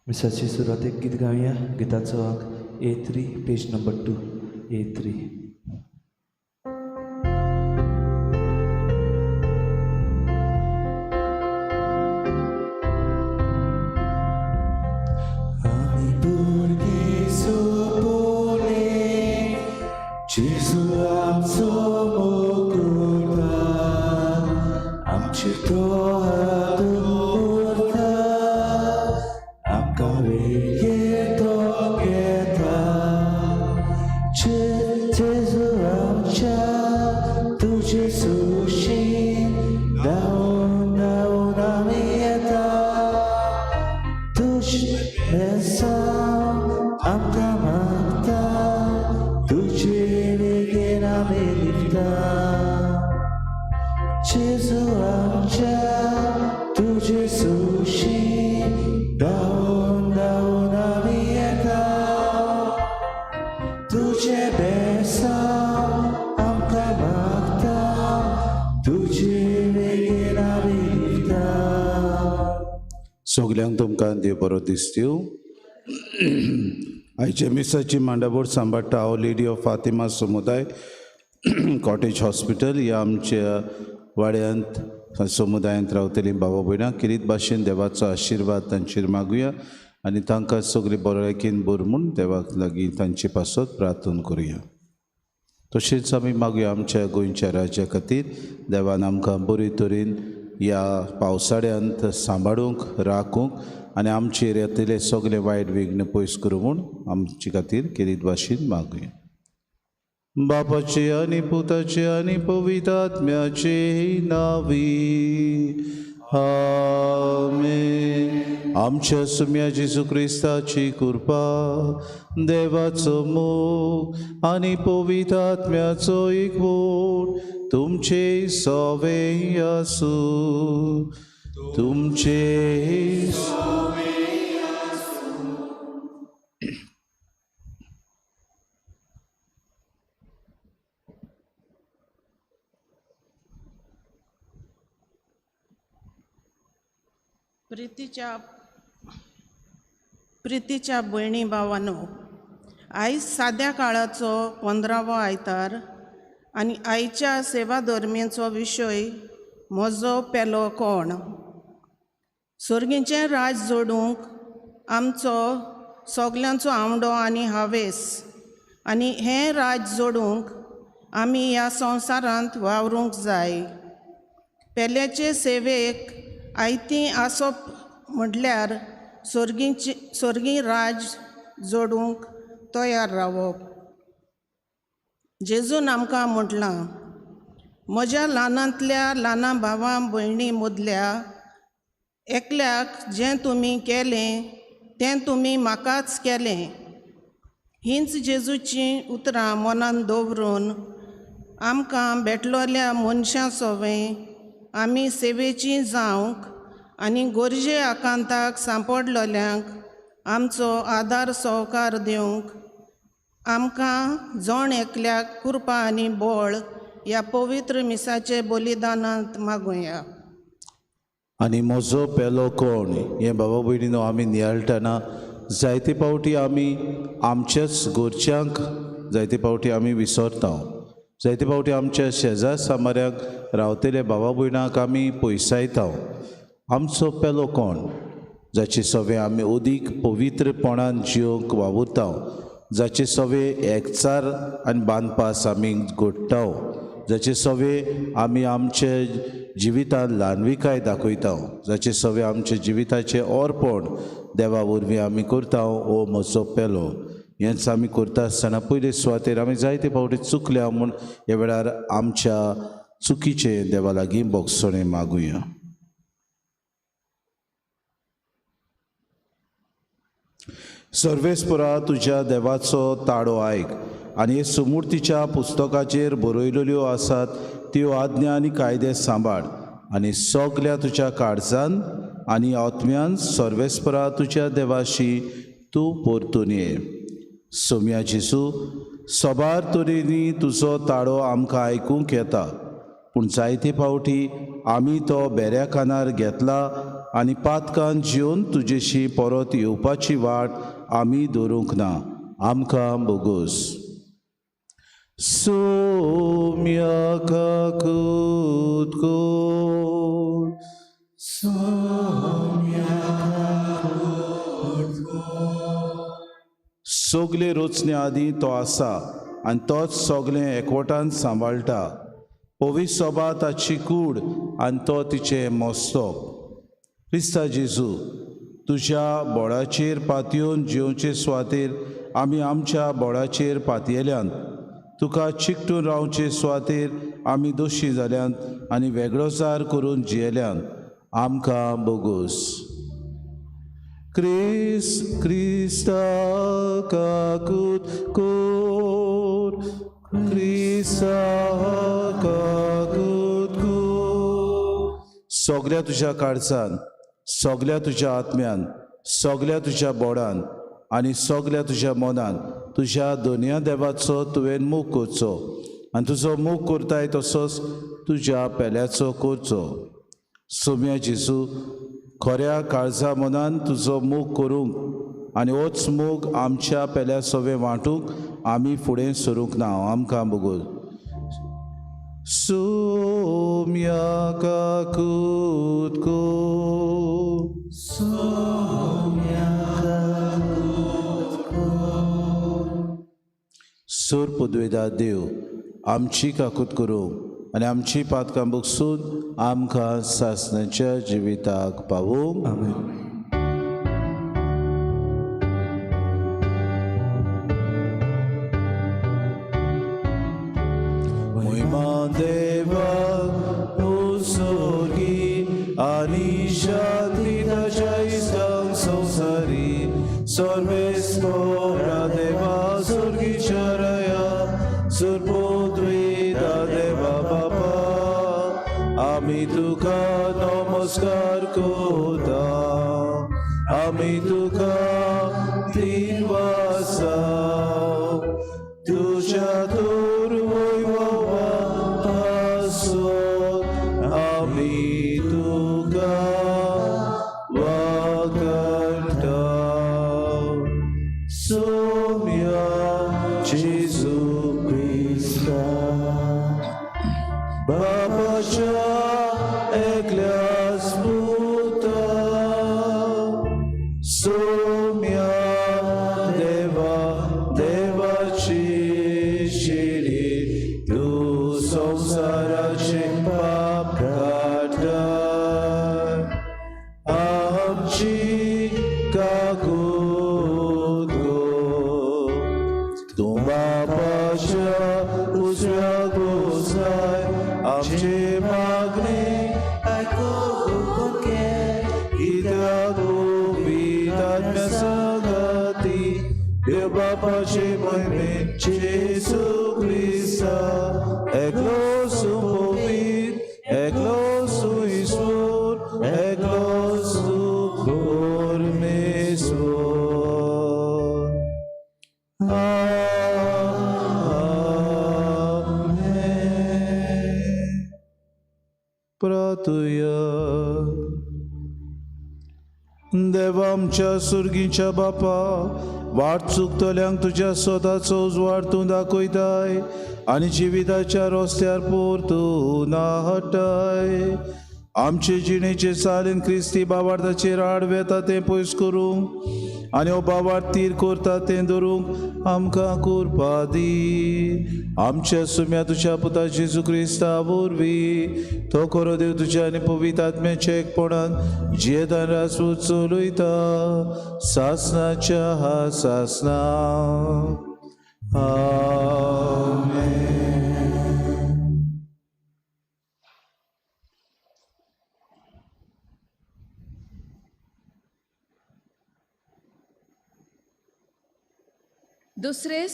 मिसाची सुरवातेक गीत गावया. गिताचो अंक A3, page number 2, A3. आमी भुरगीं सोंपले, जेजू आमचो मोग करता, आमचेर तो हात दवरता, आमकां वेळगेर तो घेता. जेजू आमच्या तुजे सुशी धांवून धांवून आमी येता, तुजें बेसांव आमकां मागता, तुजे वेगेन आमी लिपता. जेजू आमच्या तुजे सुशी धांवून धांवून आमी येता, तुजें बेसांव आमकां मागता, तुजे वेगेन आमी लिपता. सगल्यांक तुमकां देव बरो दिसत्यो. आयच्या मिसाची मांडावळ सांबाळटा our lady of Fatima समुदाय, कॉटेज हॉस्पिटल ह्या आमच्या वाड्यांत समुदायांत रावतलीं बाबा भयणां. किरीत भाशेन देवाचो आशिर्वाद तांचेर मागुया आनी तांकां सगळीं बऱ्याकीन बर म्हूण देवाक लागीं तांचे पासत प्रार्थना करुया. तशेंच आमी मागुया आमच्या गोंयच्या राज्या खातीर देवान आमकां बरे तरेन ह्या पावसाळ्यांत सांबाळूंक, राखूंक आनी आमचेर येतले सगळे वायट विघ्न पयस करूं म्हूण आमचे खातीर केरीत भाशेन मागुया. बापाचे आनी पुताचे आनी पवित्र आत्म्याचे नांवी आमेन. आमच्या सुम्या जेजू क्रिस्ताची कृपा, देवाचो मोग आनी पवित्र आत्म्याचो एकवट तुमचे सवे आसूं. तुमचे. प्रितीच्या प्रितीच्या भयणी भावानो, आयज साद्या काळाचो 15वो आयतार आनी आयच्या सेवा धर्मेचो विशय म्हजो पेलो कोण. सर्गीचें राज जोडूंक आमचो सगल्यांचो आवडो आनी हावेस, आनी हें राज जोडूंक आमी ह्या संवसारांत वावरूंक जाय. पेल्याचे सेवेक आयती आसप म्हटल्यार सर्गीची सर्गी राज जोडूंक तयार रावप. जेजून आमकां म्हटलां, म्हज्या ल्हानांतल्या ल्हाना भावां भयणी मदल्या एकल्याक जें तुमी केलें तें तुमी म्हाकाच केलें. हींच जेजूचीं उतरां मनान दवरून आमकां भेटलोल्या मनशां सोवें आमी सेवेची जावंक आनी गरजे आकांताक सांपडलोल्यांक आमचो आदार सवकार दिवंक आमकां जण एकल्याक कृपा आनी बळ ह्या पवित्र मिसाचे बलिदानांत मागुया. आनी म्हजो पेलो कोण हें बाबा भयणीनो आमी नियाळटना जायते फावटी आमी आमच्याच घरच्यांक जायते फावटी आमी विसरता. जायते फावटी आमच्या शेजार सामाऱ्याक रावतले बाबा भयणाक आमी पयसायता. आमचो पेलो कोण जाचे सवे आमी अदीक पवित्रपणान जिवंक वावुरता, जाचे सवे एकचार आनी बांदपास आमी घडटा, जाचे सवे आमी आमचे जिवितान ल्हानविकाय दाखयता, जाचे सवे आमच्या जिविताचें अर्पण देवा वरवीं आमी करता, ओ म्हजो पेलो. हेंच आमी करता आसतना पयले सुवातेर आमी जायते फावटी चुकल्या म्हूण ह्या वेळार आमच्या चुकीचें देवा लागीं बोगसणें मागुया. सर्वेस्परा तुज्या देवाचो ताळो आयक आनी हे सुमूर्तीच्या पुस्तकाचेर बरयलेल्यो आसात त्यो आज्ञा आनी कायदे सांबाळ आनी सगल्या तुज्या काळजान आनी आत्म्यान सर्वेस्परा तुज्या देवाशी तूं परतून ये. सोम्या जेजू, सबार तरेनी तुजो ताळो आमकां आयकूंक येता, पूण जायते फावटी आमी तो बेऱ्या कानार घेतला आनी पातकान जिवन तुजेशी परत येवपाची वाट आमी दवरूंक ना. आमकां बोगोस. सोम्या काकूत कोर, सोम्या काकूत कोर. सगले रचणे आदीं तो आसा आनी तोच सगळें एकवटान सांबाळटा. पवित्र सभा ताची कूड आनी तो तिचें मस्तक. क्रिस्ता जेजू, तुज्या बोडाचेर पातयेवन जिवचे सुवातेर आमी आमच्या बोडाचेर पातयेल्यान, तुका चिकटून रावचे सुवातेर आमी दोशी जाल्यान आनी वेगळोचार करून जियेल्यान. आमकां बोगोस. क्रिस क्रिस्ता काकूत कोर, क्रिस्ता काकूत कोर. सगल्या तुज्या काळजान, सगल्या तुज्या आत्म्यान, सगल्या तुज्या बोडान आनी सगल्या तुज्या मनान तुज्या दोनया देवाचो तुवें मोग करचो आनी तुजो मोग करताय तसोच तुज्या पेल्याचो करचो. सोम्या जेजू, खऱ्या काळजा मनान तुजो मोग करूंक आनी होच मोग आमच्या पेल्या सवे वांटूंक आमी फुडें सरूंक ना. आमकां बोगोल. सोम्या काकूत कोर, सोम्या काकूत कोर. सोर पुदवेदा देव आमची काकूत करूंक आनी आमची पातकां बगसून आमकां सासणाच्या जिविताक पावोवंक. आमेन. महिमा देवाक उसोगी आनी शांती ताच्या इश्टांक संवसारी. सर्वेस्पोरा देवा सुर्गीच्या राया, सुरपुद्विता देवा बापा, आमी तुका नमस्कार करता, आमी तुका तीन वासा तुज्या तूर वैभवा पासत आमी तुका वाकणटा. सोम्या जेजू क्रिस्ता बापाच्या एकल्याच पुता, सोम्या देवा देवाची शिरी, तूं संवसाराचे पाप काडटाय, आमची काकूत कर. तूं बापाच्या उजव्या गोसाय आमची मागणी आयकूंक कित्याक पवित्र सांगाती देव बापाचे मोहिमे जेजू क्रिस्ता एकलो सुपवीत, एकलो सुईश्वर, एकलो सुपरमेश्वर. आमेन. प्रार्थुया. देवा आमच्या सुर्गीच्या बापा, वाट चुकतल्यांक तुज्या स्वताचो उजवाड तूं दाखयताय आनी जिविताच्या रस्त्यार परतून हाडटाय. आमचे जिणेचे चालीन क्रिस्ती बाबार्थाचेर आड वेता तें पयस करूंक आनी हो बाबार्थ तीर करता तें धरूंक आमकां कृपा दी. आमच्या सुम्या तुज्या पुता जेजू क्रिस्ता वरवीं तो खरो देव तुज्या आनी पवित्र आत्म्याच्या एकपणान जियेतान राजपूत चलयता सासनाच्या हा सासना. आमेन. दुसरे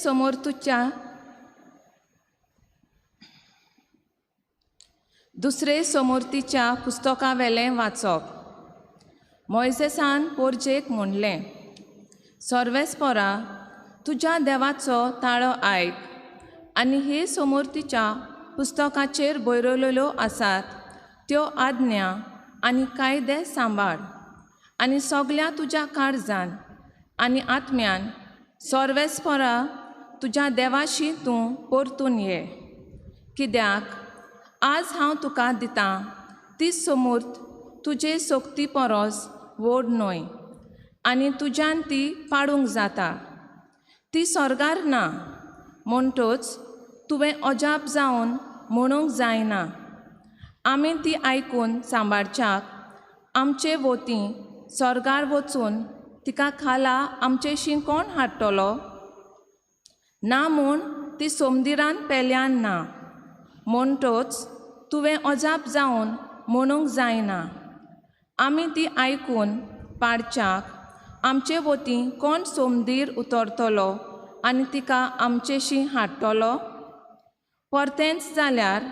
समोरतीच्या पुस्तकावेलें वाचप. मोयजेसान पोरजेक म्हणलें, सर्वेस्पोरा तुज्या देवाचो ताळो आयक आनी हे समोरतीच्या पुस्तकाचेर बरयलेल्यो आसात त्यो आज्ञा आनी कायदे सांबाळ. आनी सगल्या तुज्या काळजान आनी आत्म्यान सर्वेस्परा तुज्या देवाशी तूं परतून ये. कित्याक आज हांव तुका दितां ती समूर्त तुजे सोक्ती परस व्हड न्हय आनी तुज्यान ती पाडूंक जाता. ती स्वर्गार ना, म्हणटच तुवें अजाप जावन म्हणूंक जायना. आमी ती आयकून सांबाळच्याक आमचे वतीं स्वर्गार वचून तिका खाला आमचेशी कोण हाडटलो? ना म्हूण ती सोमदिरान पेल्यान ना, म्हणटच तुवें अजाप जावन म्हणूंक जायना. आमी ती आयकून पाडच्याक आमचे वतीं कोण सोमदीर उतरतलो आनी तिका आमचेशी हाडटलो? परतेंच जाल्यार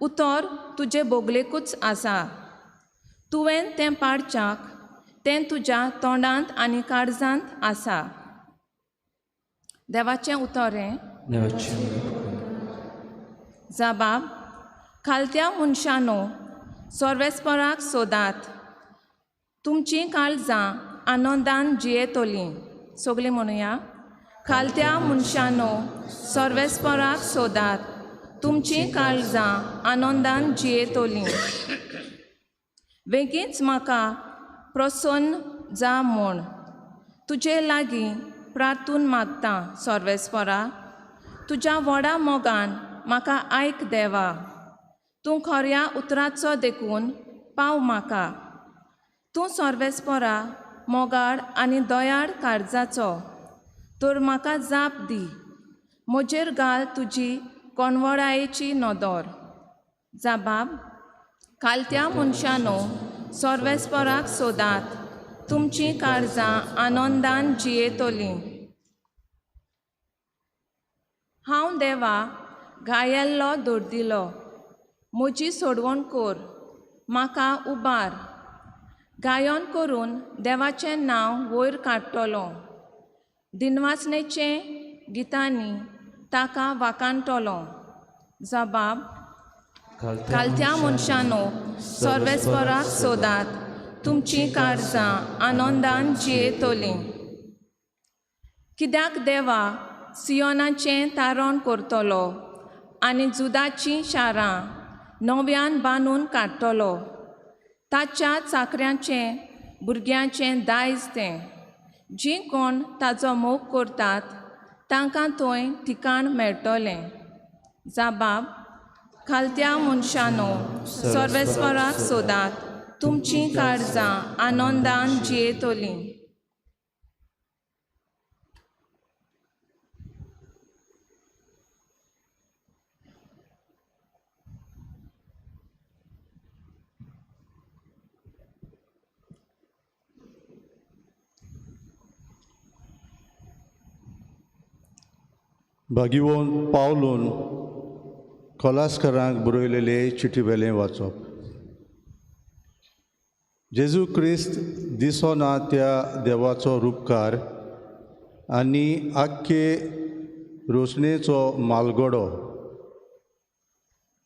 उतर तुजे बोगलेकूच आसा. तुवें तें पाडच्याक तें तुज्या तोंडांत आनी काळजांत आसा. देवाचें उतर हें. जबाब. खालत्या मनशानो, सर्वेस्पराक सोदात, तुमचीं काळजां आनंदान जियेतलीं. सगळीं म्हणुया. खालत्या मनशानो, सर्वेस्पराक सोदात, तुमचीं काळजां आनंदान जियेतलीं. बेगीच म्हाका प्रसन्न जा म्हूण तुजे लागीं प्रार्थून मागता सर्वेस्परा. तुज्या व्हडा मोगान म्हाका आयक देवा. तूं खऱ्या उतराचो देखून पाव म्हाका. तूं सर्वेस्परा मोगाळ आनी दयाळ काळजाचो, तर म्हाका जाप दी. म्हजेर घाल तुजी कोणवळायेची नदर. जबाब. खालत्या मनशानो, सर्वेस्पराक सोदात, तुमचीं काळजां आनंदान जियेतलीं. हांव देवा घायेल्लो दर्दिलो, म्हजी सोडवण कर, म्हाका उबार. गायन करून देवाचें नांव वयर काडटलो, दिनवासनेचे गितांनी ताका वाखाणटलो. जबाब. खालत्या मनशानो, सर्वेस्पराक सोदात, तुमचीं काळजां आनंदान जियेतलीं. कित्याक देवा सियोनाचें तारण करतलो आनी जुदाचीं शारां नव्यान बांदून काडटलो. ताच्या चाकऱ्यांचें भुरग्यांचें दायज तें. जीं कोण ताचो मोग करतात तांकां थंय ठिकाण मेळटलें. जबाब. खालत्या मनशानो, सर्वेस्पराक सोदात, तुमचीं काळजां आनंदान जियेतलीं. भागिवोन पावलून कोलास्करांक बरयलेले चिटी वेलें वाचप. जेजू क्रिस्त दिसोना त्या देवाचो रुपकार आनी आख्खे रोशणेचो मालगडो.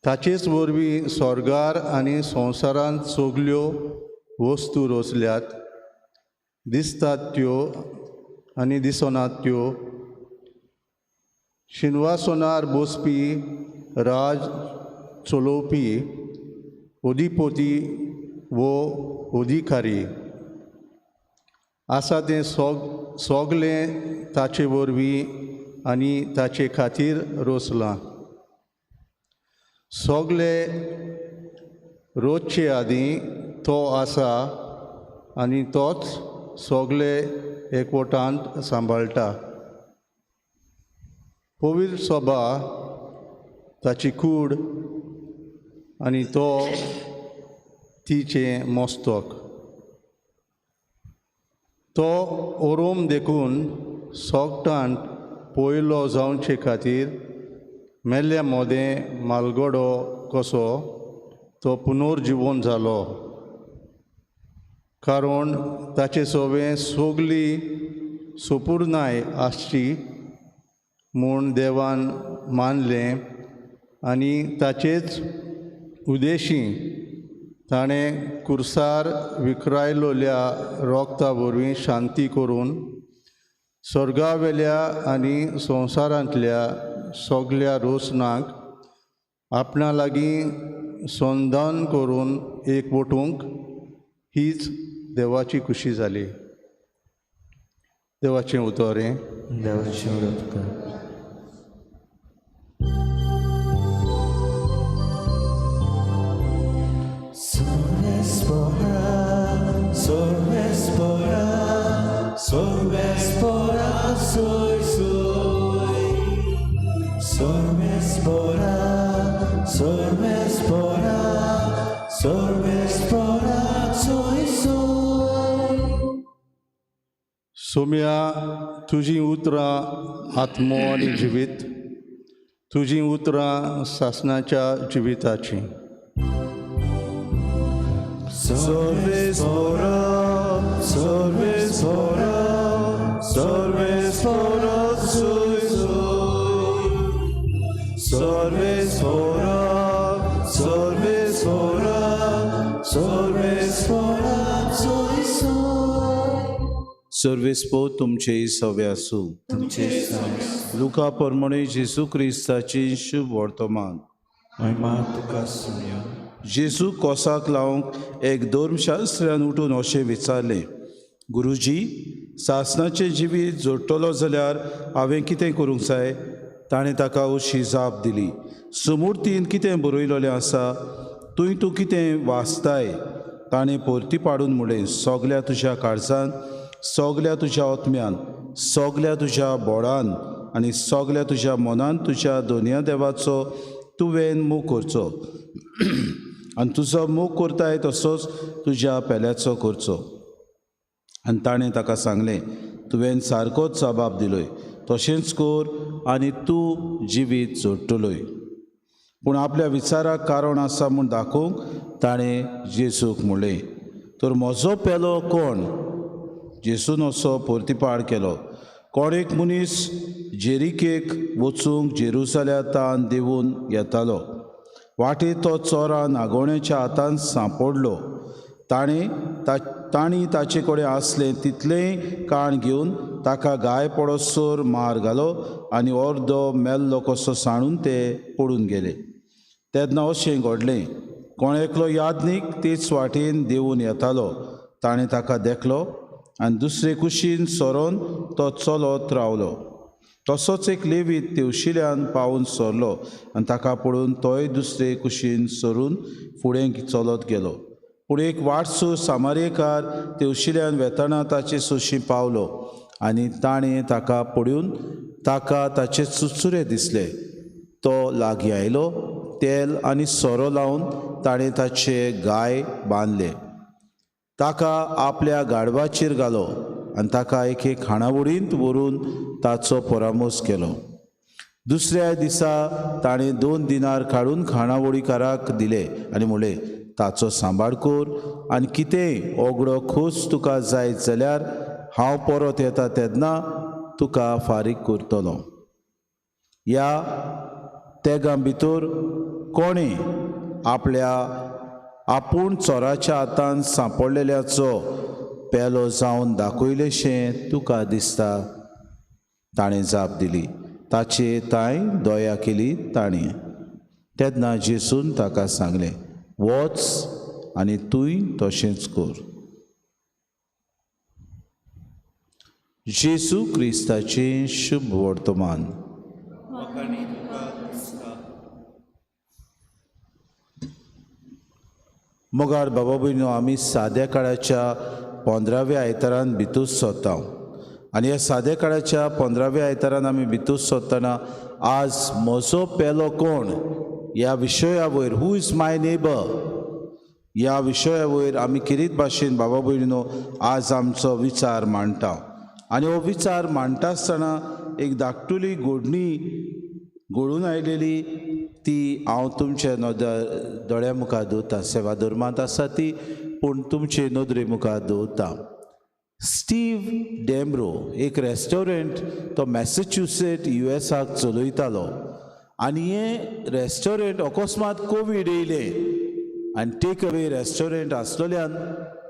ताचेच वरवीं स्वर्गार आनी संवसारांत सगल्यो वस्तू रोसल्यात, दिसतात त्यो आनी दिसनात त्यो. शिनवासनार बसपी, राज चलोवपी, अधिपती वो अधिकारी आसा तें सगलें ताचे वरवीं आनी ताचे खातीर रोसलां. सगले रोजचे आदीं तो आसा आनी तोच सगले एकवटांत सांबाळटा. पवित्र सभा ताची कूड आनी तो तिचें मस्तक. तो ओरोम देखून सोगटान पयलो जावचे खातीर मेल्ल्या मोदें मालगडो कसो तो पुनर्जिवन जालो. कारण ताचे सोवें सगली सुपुर्नाय आसची म्हूण देवान मानलें आनी ताचेच उदेशी ताणें कुर्सार विकरायलोल्या रोगता वरवीं शांती करून स्वर्गावेल्या आनी संवसारांतल्या सगल्या रोसनाक आपणा लागीं संधान करून एक वटूंक हीच देवाची खुशी जाली. देवाचें उतर हें. देवाचें उतर तुका. सोम्या, तुजीं उतरां आत्मो आनी जिवीत, तुजीं उतरां सासणाच्या जिविताचीं. सर्वेस्पो तुमचे सवे आसूं. लुका परमणे जेजू क्रिस्ताची शुभ वर्तमान. महिमा तुका सुया. जेजू कोसाक लावंक एक धर्मशास्त्र्यान उठून अशें विचारलें, गुरुजी, सासणाचें जिवीत जोडटलो जाल्यार हांवें कितें करूंक जाय? ताणें ताका अशी जाप दिली, सुमूर्तीन कितें बरयलेलें आसा, तुंय तूं कितें वाचताय? ताणें परती पाडून म्हणलें, सगल्या तुज्या काळजान, सगल्या तुज्या आत्म्यान, सगल्या तुज्या बोडान आनी सगल्या तुज्या मनान तुज्या दोनया देवाचो तुवें मोग करचो आनी तुजो मोग करताय तसोच तुज्या पेल्याचो करचो. आनी ताणें ताका सांगलें, तुवें सारकोच जबाब दिलोय, तशेंच कर आनी तूं जिवीत जोडटलोय. पूण आपल्या विचाराक कारण आसा म्हूण दाखोवंक ताणें जेजूक म्हणलें, तर म्हजो पेलो कोण? जेजून असो परतिपाळ केलो, कोण एक मनीस जेरिकेक वचूंक जेरुसलेमांत देंवून येतालो. वाटेर तो चोरान आगोण्याच्या हातान सांपडलो. तांणी ताचे कडेन आसलें तितलेंय काण घेवन ताका गाय पडसर मार घालो आनी अर्दो मेल्लो कसो सांडून ते पडून गेले. तेन्ना अशें घडलें, कोण एकलो यादनीक तेच वाटेन देंवून येतालो. ताणें ताका देखलो आनी दुसरे कुशीन सरोन तो चलत रावलो. तसोच एक लेवीत तेवशिल्यान पावून सरलो आनी ताका पळोवन तोय दुसरे कुशीन सरून फुडें चलत गेलो. पूण एक वाटसू सामारेकार तेवशिल्यान वेतना ताचे सोशी पावलो आनी ताणें ताका पळोवन ताका ताचे चुरचुरे दिसले. तो लागीं आयलो, तेल आनी सोरो लावन ताणें ताचे गाय बांदले, ताका आपल्या गाडवाचेर घालो आनी ताका एके खाणावळींत व्हरून ताचो परामोस केलो. दुसऱ्या दिसा ताणें 2 दिनार काडून खाणावळीकाराक दिले आनी म्हणलें, ताचो सांबाळ कर आनी कितेंय ओगडो खोस तुका जाय जाल्यार हांव परत येता तेन्ना तुका फारीक करतलो. ह्या तेगां भितर कोणें आपल्या आपूण चोराच्या हातान सांपडलेल्याचो पेलो जावन दाखयलेशें तुका दिसता? ताणें जाप दिली, ताचे तांय दया केली ताणें. तेन्ना जेजून ताका सांगलें, वच आनी तूंय तशेंच कर. जेजू क्रिस्ताचें शुभ वर्तमान. मोगाळ बाबा भयणीनो, आमी साद्या काळाच्या 15व्या आयतारान भितूच सोदता आनी ह्या साद्या काळाच्या 15व्या आयतारान आमी भितूच सोदतना आज म्हजो पेलो कोण ह्या विशया वयर, who is my neighbour ह्या विशया वयर आमी किरीत भाशेन बाबा भयणीनो आज आमचो विचार मांडटा. आनी हो विचार मांडटा आसतना एक धाकटुली घोडणी घडून आयलेली ती हांव तुमच्या नदर दोळ्या मुखार दवरता. सेवा धर्मांत आसा ती, पूण तुमचे नदरे मुखार दवरता. स्टीव डेम्रो एक रेस्टॉरंट तो मॅसेच्युसेट युएसाक चलयतालो आनी हें रेस्टॉरंट अकस्मात कोवीड येयलें. आनी टेक अवे रेस्टॉरंट आसलेल्यान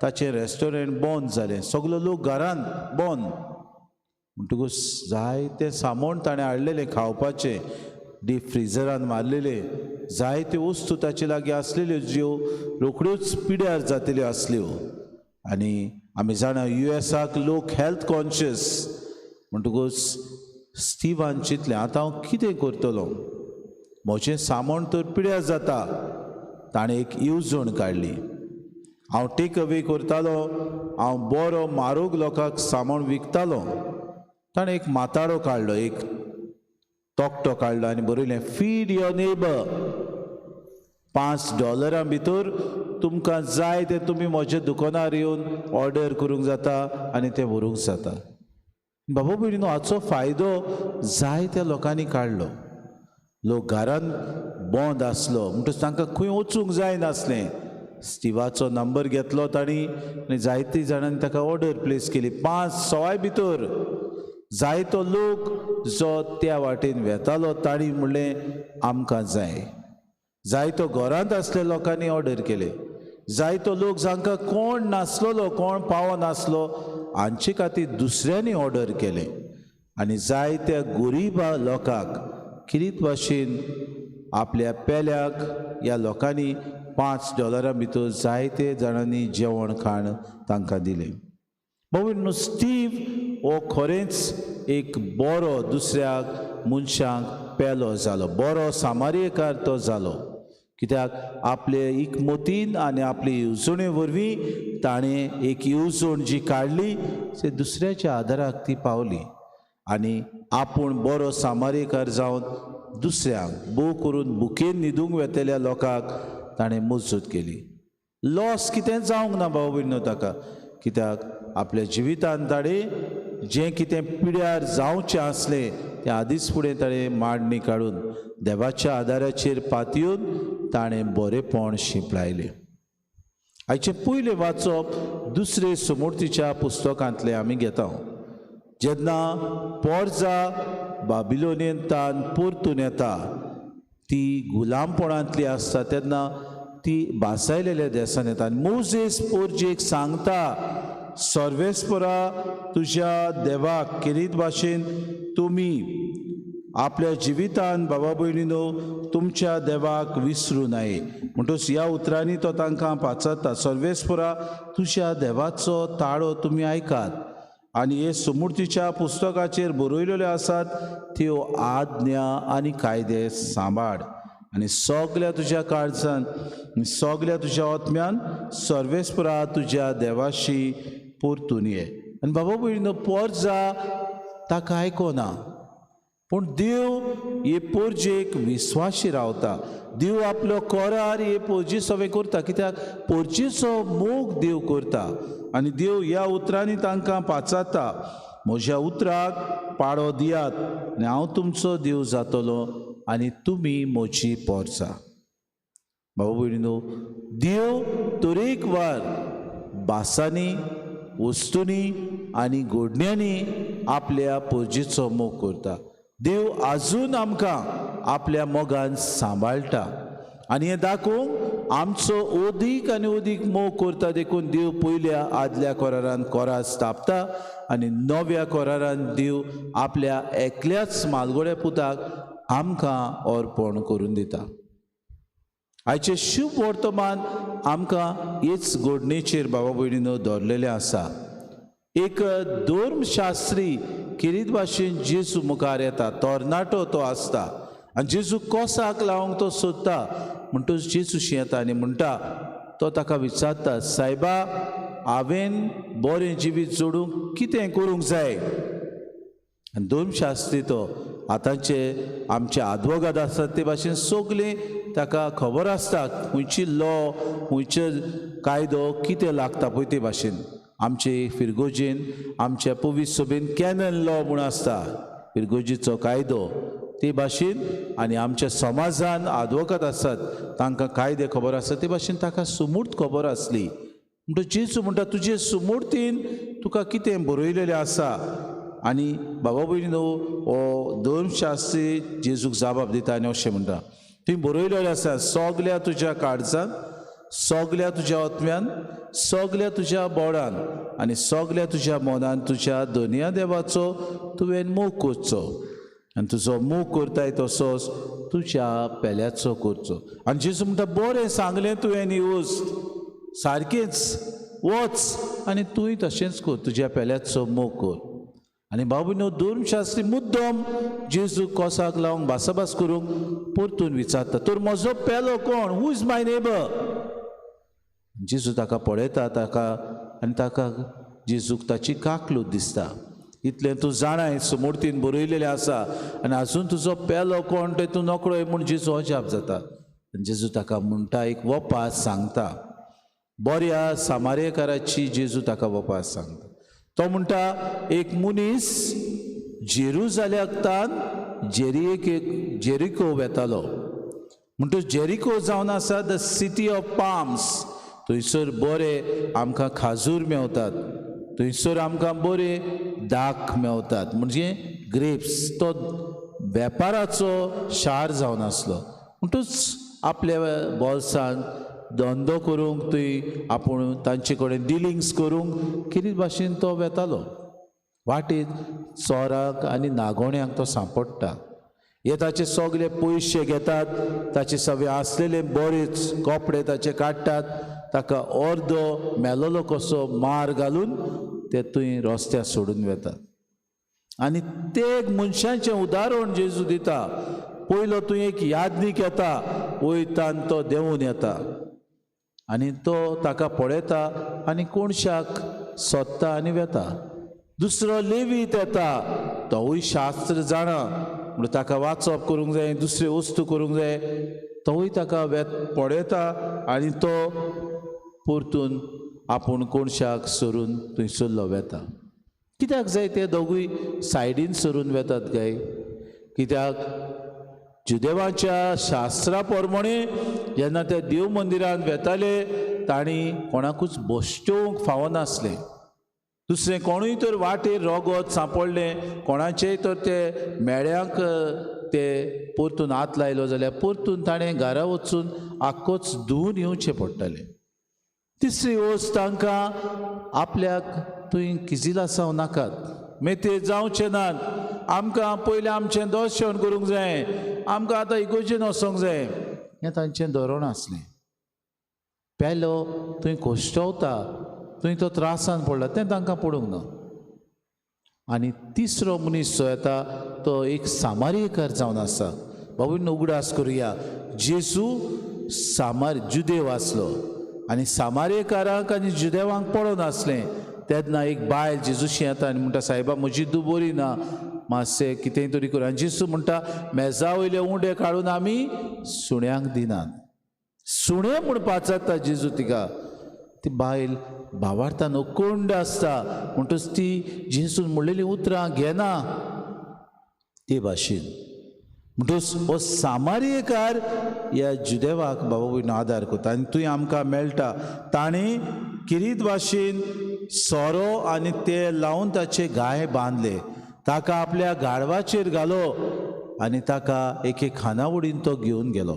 ताचें रेस्टॉरंट बंद जालें. सगलो लोक घरांत बंद. म्हणटकूच जायतें सामान ताणें हाडलेलें खावपाचें, डीप फ्रिजरान मारलेलें, जायत्यो वस्तू ताचे लागीं आसलेल्यो ज्यो रोखड्योच पिड्यार जातल्यो आसल्यो. आनी आमी जाणा युएसाक लोक हेल्थ कॉन्शियस. म्हणटकूच स्टिवान चिंतलें आतां हांव कितें करतलो, म्हजें सामान तर पिड्यार जाता. ताणें एक येवजण काडली. हांव टेक अवे करतालो, हांव बरो म्हारोग लोकांक सामान विकतालो. ताणें एक माताडो काडलो, एक तकटो काडलो आनी बरयलें फीड your neighbour. $5 भितर तुमकां जाय तें तुमी म्हज्या दुकानार येवन ऑर्डर करूंक जाता आनी तें व्हरूंक जाता. बाबा भयणीनो, हाचो फायदो जायत्या लोकांनी काडलो. लोक घरान बंद आसलो म्हणटकच तांकां खंय वचूंक जायनासलें. स्टिवाचो नंबर घेतलो तांणी आनी जायते जाणांनी ताका ऑर्डर प्लेस केली. 5-6 भितर जायतो लोक जो त्या वाटेन वेतालो तांणी म्हणलें आमकां जाय. जायतो घरांत आसल्या लोकांनी ऑर्डर केले. जायतो लोक जांकां कोण नासलेलो, कोण पावो नासलो, हांचे खातीर दुसऱ्यांनी ऑर्डर केले. आनी जायत्या गोरीब लोकांक किरीत भाशेन आपल्या पेल्याक ह्या लोकांनी $5 भितर जायते जाणांनी जेवण खाण तांकां दिलें. बाबा स्टीव हो खरेंच एक बरो दुसऱ्याक मनशांक पेलो जालो, बरो सामार्यकार तो जालो. कित्याक आपले एकमतीन आनी आपले येवजणे वरवीं ताणें एक येवजण जी काडली ते दुसऱ्याच्या आदाराक ती पावली आनी आपूण बरो सामार्यकार जावन दुसऱ्यांक भोव करून भुकेन न्हिदूंक वेतल्या लोकांक ताणें मजत केली. लॉस कितें जावंक ना भाव भयणीनो ताका, कित्याक आपल्या जिवितान ताणें जें कितें पिड्यार जावचें आसलें तें आदींच फुडें ताणें मांडणी काडून देवाच्या आदाराचेर पातयेवन ताणें बरेंपण शिंपडायलें. आयचें पयलें वाचप दुसरे सुमूर्तीच्या पुस्तकांतलें आमी घेता. जेन्ना पोरजा बाबिलोनियेंतान परतून येता, ती गुलामपणांतली आसता तेन्ना ती भासायलेल्या देसान येता आनी मोजेस पोरजेक सांगता, सर्वेस्परा तुज्या देवाक केरीत भाशेन तुमी आपल्या जिवितान बाबा भयणीनो तुमच्या देवाक विसरूं नये. म्हणटकच ह्या उतरांनी तो तांकां पाचारता, सर्वेस्परा तुज्या देवाचो ताळो तुमी आयकात आनी हे सुमूर्तीच्या पुस्तकाचेर बरयलेल्यो आसात त्यो आज्ञा आनी कायदे सांबाळ आनी सगल्या तुज्या काळजान सगल्या तुज्या आत्म्यान सर्वेस्परा तुज्या देवाशी परतून ये. आनी बाबा भयणीनो पोरजा ताका आयकोना, पूण देव हे पोरजेक विस्वाशी रावता. देव आपलो कोरार हे पोरजी सवें करता, कित्याक पोरजेचो मोग देव करता. आनी देव ह्या उतरांनी तांकां पाचारता, म्हज्या उतराक पाळो दियात आनी हांव तुमचो देव जातलो आनी तुमी म्हजी पोरजा. बाबा भयणीनो, देव तरेकवार भासांनी, वस्तूंनी आनी घडण्यांनी आपल्या पोरजेचो मोग करता. देव आजून आमकां आपल्या मोगान सांबाळटा आनी हें दाखोवंक आमचो अदीक आनी अदीक मोग करता. देखून देव पयल्या आदल्या कोरारान कोरार स्थापता आनी नव्या कोरारान देव आपल्या एकल्याच मालगोड्या पुताक आमकां अर्पण करून दिता. आयचें शुभ वर्तमान आमकां हेच घडणेचेर बाबा भयणीनो दवरलेलें आसा. एक धर्मशास्त्री किरीत भाशेन जेजू मुखार येता, तरणाटो तो आसता आनी जेजू कोसाक लावंक तो सोदता. म्हणटकच जेजूशी येता आनी म्हणटा, तो ताका विचारता, सायबा हांवें बरें जिवीत जोडूंक कितें करूंक जाय? आनी धर्मशास्त्री तो आतांचे आमचे आदवोगाद आसात ते भाशेन सगळें ताका खबर आसता, खंयची लॉ खंयचो कायदो कितें लागता पळय ते भाशेन. आमचे फिरगोजेन आमच्या पवित्र सभेन कॅनन लॉ म्हूण आसता, फिरगोजीचो कायदो ते भाशेन. आनी आमच्या समाजान आदवोगाद आसात तांकां कायदे खबर आसता ते भाशेन ताका सुमूर्त खबर आसली. म्हणटकच जेजू म्हणटा, तुजे सुमूर्तीन तुका कितें बरयलेलें आसा? आनी बाबा भयणीनो हो धर्मशास्त्री जेजूक जाबाब दिता आनी अशें म्हणटा, तुवें बरयलेलें आसा सगल्या तुज्या काळजान, सगल्या तुज्या आत्म्यान, सगल्या तुज्या बोडान आनी सगल्या तुज्या मनान तुज्या दोनया देवाचो तुवें मोग करचो आनी तुजो मोग करताय तसोच तुज्या पेल्याचो करचो. आनी जेजू म्हणटा बरें सांगलें तुवें ही वस्त, सारकेंच वच आनी तूंय तशेंच कर, तुज्या पेल्याचो मोग कर. आनी बाबू न्हू धर्मशास्त्री मुद्दम जेजू कोसाक लावंक भासाभास करूंक परतून विचारता, तर म्हजो पेलो कोण, हू is my neighbour? जेजू ताका पळयता ताका आनी ताका जेजूक ताची काकलूत दिसता. इतलें तूं जाणाय सुमूर्तीन बरयलेलें आसा आनी आजून तुजो पेलो कोण तें तूं नकळय म्हूण जेजू अजाप जाता. आनी जेजू ताका म्हणटा एक वपास सांगता, बऱ्या सामारेकाराची जेजू ताका वपास सांगता. तो म्हणटा एक मनीस जेरुजाल्याक तान जेरिएक जेरिको वेतालो. म्हणटच जेरिको जावन आसा the city of palms. थंयसर बरे आमकां खाजूर मेवतात, थंयसर आमकां बरे दाख मेवतात, म्हणजे ग्रेप्स. तो वेपाराचो शार जावन आसलो. म्हणटूच आपल्या बोल्सान धंदो करूंक थंय आपूण तांचे कडेन डिलिंग्स करूंक कितें भाशेन तो वेतालो. वाटेत चोराक आनी नागोण्याक तो सांपडटा. हे ताचे सगळे पयशे घेतात, ताचे सगळे आसलेले बरेच कपडे ताचे काडटात, ताका अर्दो मेलोलो कसो मार घालून ते थंय रस्त्यार सोडून वेतात. आनी ते एक मनशाचें उदाहरण जेजू दिता. पयलो तूं एक यादनीक येता, वयता आनी तो देंवून येता आनी तो ताका पळयता आनी कोणशाक सोदता आनी वेता. दुसरो लेवीत येता, तोवूय शास्त्र जाणा, म्हणून ताका वाचप करूंक जाय, दुसऱ्यो वस्तू करूंक जाय, तोवूय ताका पळयता आनी तो परतून आपूण कोणशाक सरून थंयसरलो वेता. कित्याक जाय ते दोगूय सायडीन सरून वेतात काय? कित्याक जुदेवाच्या शास्त्रा प्रमाणे जेन्ना ते देव मंदिरान वेताले तांणी कोणाकूच बसचोवंक फावनासलें. दुसरें कोणूय तर वाटेर रोगोत सांपडलें कोणाचेय तर ते मेळ्यांक ते परतून हात लायलो जाल्यार परतून ताणें घरा वचून आख्खोच धुवून येवचें पडटालें. तिसरी वस्त तांकां आपल्याक थंय किजिलासांव नाकात, मेते जावचें नात, आमकां पयलें आमचें दर्शन करूंक जाय, आमकां आतां इगोर्जेन वचोंक जाय, हें तांचें धोरण आसलें. पेलो थंय कोश्टवता, थंय तो त्रासान पडला तें तांकां पडूंक ना. आनी तिसरो मनीस जो येता तो एक सामारीकर जावन आसा. बाबून उगडास करुया, जेजू सामार जुदेव आसलो आनी सामारेकारांक आनी जुदेवांक पळोवन आसलें. तेन्ना एक बायल जेजूशी येता आनी म्हणटा, सायबा म्हजी धूव बरी ना, मातशें कितेंय तरी करूं. आनी जेजू म्हणटा मेजा वयले उंडे काडून आमी सुण्यांक दिनात. सुणें म्हूण पाचारता जेजू तिका. ती बायल भावार्थान अकोंड आसता, म्हणटच ती जेजून म्हणलेलीं उतरां घेना ते भाशेन. म्हणटच हो सामारीयकार ह्या जुदेवाक बाबा भयणो आदार करता आनी थंय आमकां मेळटा ताणें किरीत भाशेन सोरो आनी तेल लावन ताचे घाये बांदले, ताका आपल्या गाडवाचेर घालो आनी ताका एके खानावडीन तो घेवन गेलो.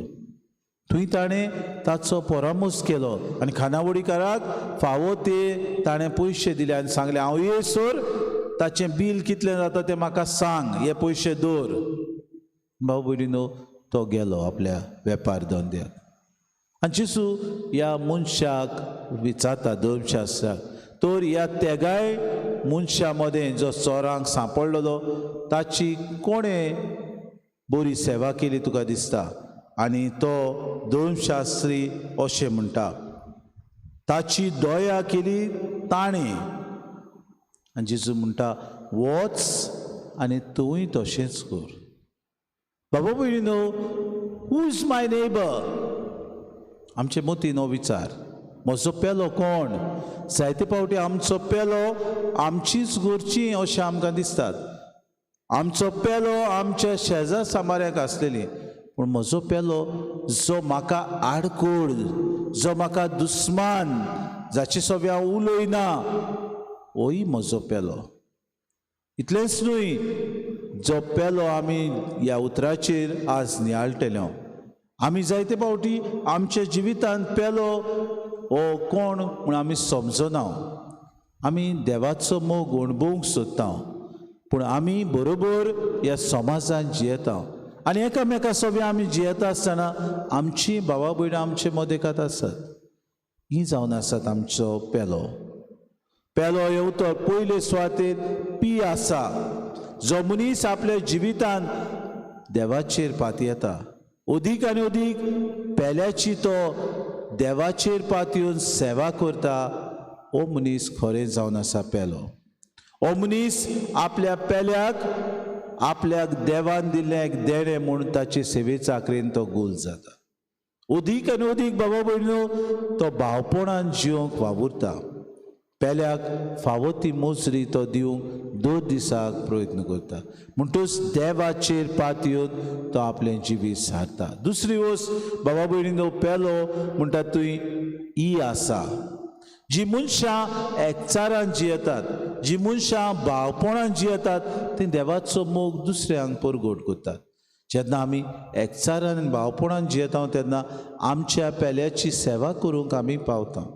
थंय ताणें ताचो परामर्श केलो आनी खानावडीकाराक फावो ते ताणें पयशे दिले आनी सांगलें, हांव येयसर ताचें बील कितलें जाता तें म्हाका सांग, हे पयशे दवर. भाव भयणीनो, तो गेलो आपल्या वेपार धंद्याक. आनी जेजू ह्या मनशाक विचारता धर्मशास्त्राक, तर ह्या तेगाय मनशां मदें जो चोरांक सांपडलेलो ताची कोणें बरी सेवा केली तुका दिसता? आनी तो धर्मशास्त्री अशें म्हणटा, ताची दया केली ताणें. आनी जेजू म्हणटा, वच आनी तूंय तशेंच कर. बाबा भयणीनो, हू is my neighbour? आमचे मतीन हो विचार, म्हजो पेलो कोण? जायते फावटी आमचो पेलो आमचीच घरची अशें आमकां दिसतात, आमचो पेलो आमच्या शेजार सामाऱ्याक आसलेली, पूण म्हजो पेलो जो म्हाका आडकोळ, जो म्हाका दुस्मान, जाचे सोबे हांव उलयना, होय म्हजो पेलो. इतलेंच न्हय, जो पेलो आमी ह्या उतराचेर आज नियाळटले. आमी जायते फावटी आमच्या जिवितांत पेलो हो कोण म्हूण आमी समजना. आमी देवाचो मोग अणभवूंक सोदता, पूण आमी बरोबर ह्या समाजान जियेता आनी एकामेका सोबी आमी जियेता आसतना आमची भावा भयणां आमचे मदेकात आसात. ही जावन आसात आमचो पेलो. पेलो हें उतर पयले सुवातेर पी आसा. जो मनीस आपल्या जिवितांत देवाचेर पातयेता, अदीक आनी अदीक पेल्याची तो देवाचेर पातयेवन सेवा करता, हो मनीस खरें जावन आसा पेलो. हो मनीस आपल्या पेल्याक आपल्याक देवान दिल्लें एक देणें म्हूण ताचे सेवे चाकरेन तो गोल जाता. अदीक आनी अदीक बाबा भयणो तो भावपणान जिवंक वावुरता. पेल्याक फावो ती मोजरी तो दिवंक दर दिसाक प्रयत्न करता. म्हणटूच देवाचेर पातयेवन तो आपलें जिवीत सारता. दुसरी वस्त बाबा भयणीनो, पेलो म्हणटा तुवें ई आसा. जी मनशां एकचारान जियेतात, जी मनशां भावपणान जियेतात, ती देवाचो मोग दुसऱ्यांक परगट करतात. जेन्ना आमी एकचारान आनी भावपणान जियेता तेन्ना आमच्या पेल्याची सेवा करूंक आमी पावता.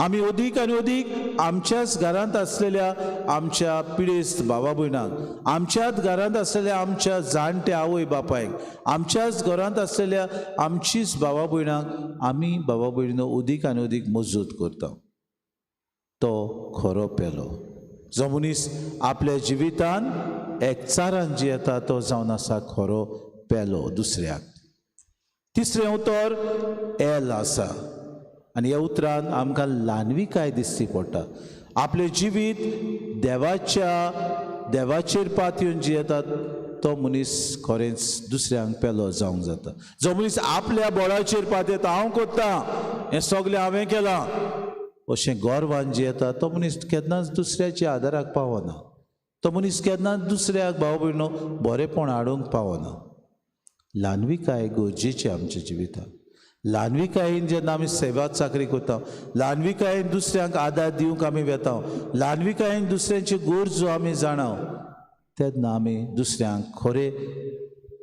आमी अदीक आनी अदीक आमच्याच घरांत आसलेल्या आमच्या पिडेस्त भावा भयणांक, आमच्याच घरांत आसलेल्या आमच्या जाणट्या आवय बापायक, आमच्याच घरांत आसलेल्या आमचीच भावा भयणांक आमी भावा भयणीनो अदीक आनी अदीक मजत करता. तो खरो पेलो. जो मनीस आपल्या जिवितान एकचारान जियेता तो जावन आसा खरो पेलो दुसऱ्याक. तिसरें उतर एल आसा आनी ह्या उतरान आमकां ल्हानविकाय दिसची पडटा. आपलें जिवीत देवाचेर पातयेवन जियेतात तो मनीस खरेंच दुसऱ्यांक पेलो जावंक जाता. जो मनीस आपल्या बळाचेर पातयेता, हांव करता हें सगळें हांवें केलां अशें गर्वान जियेता, तो मनीस केन्नाच दुसऱ्याच्या आदाराक पावना. तो मनीस केन्नाच दुसऱ्याक भाव भयणो बरेंपण हाडूंक पावना. ल्हानविकाय गरजेची आमच्या जिवितांत. ल्हानविकायेन जेन्ना आमी सेवा चाकरी करता, ल्हानविकायेन दुसऱ्यांक आदार दिवंक आमी वेता, ल्हानविकायेन दुसऱ्यांची गरजो आमी जाणा, तेन्ना आमी दुसऱ्यांक खरे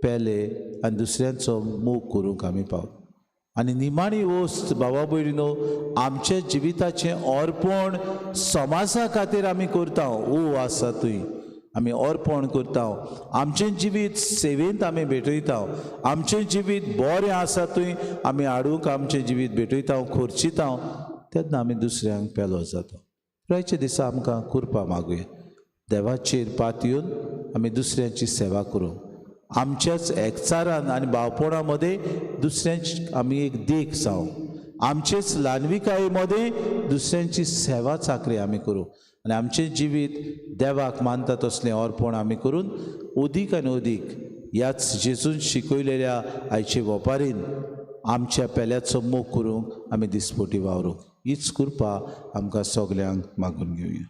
पेले आनी दुसऱ्यांचो मोग करूंक आमी पावता. आनी निमाणी वस्त बाबा भयणीनो, आमच्या जिविताचें अर्पण समाजा खातीर आमी करता. ओ आसा थंय आमी अर्पण करता, आमचें जिवीत सेवेंत आमी भेटयता, आमचें जिवीत बरें आसा थंय आमी हाडूंक आमचें जिवीत भेटयता, खर्चिता, तेन्ना आमी दुसऱ्यांक पेलो जाता. रायच्या दिसा आमकां कृपा मागुया, देवाचेर पातयेवन आमी दुसऱ्यांची सेवा करूंक, आमच्याच एकचारान आनी भावपणा मदें दुसऱ्यांची आमी एक देख जावं, आमचेच ल्हानविकाये मदें दुसऱ्यांची सेवा चाकरी आमी करूं आनी आमचें जिवीत देवाक मानता तसलें अर्पण आमी करून अदीक आनी अदीक ह्याच जेजून शिकयलेल्या आयचे वपारीन आमच्या पेल्याचो मोग करूंक आमी दिसपटी वावरूंक. हीच कृपा आमकां सगल्यांक मागून घेवया.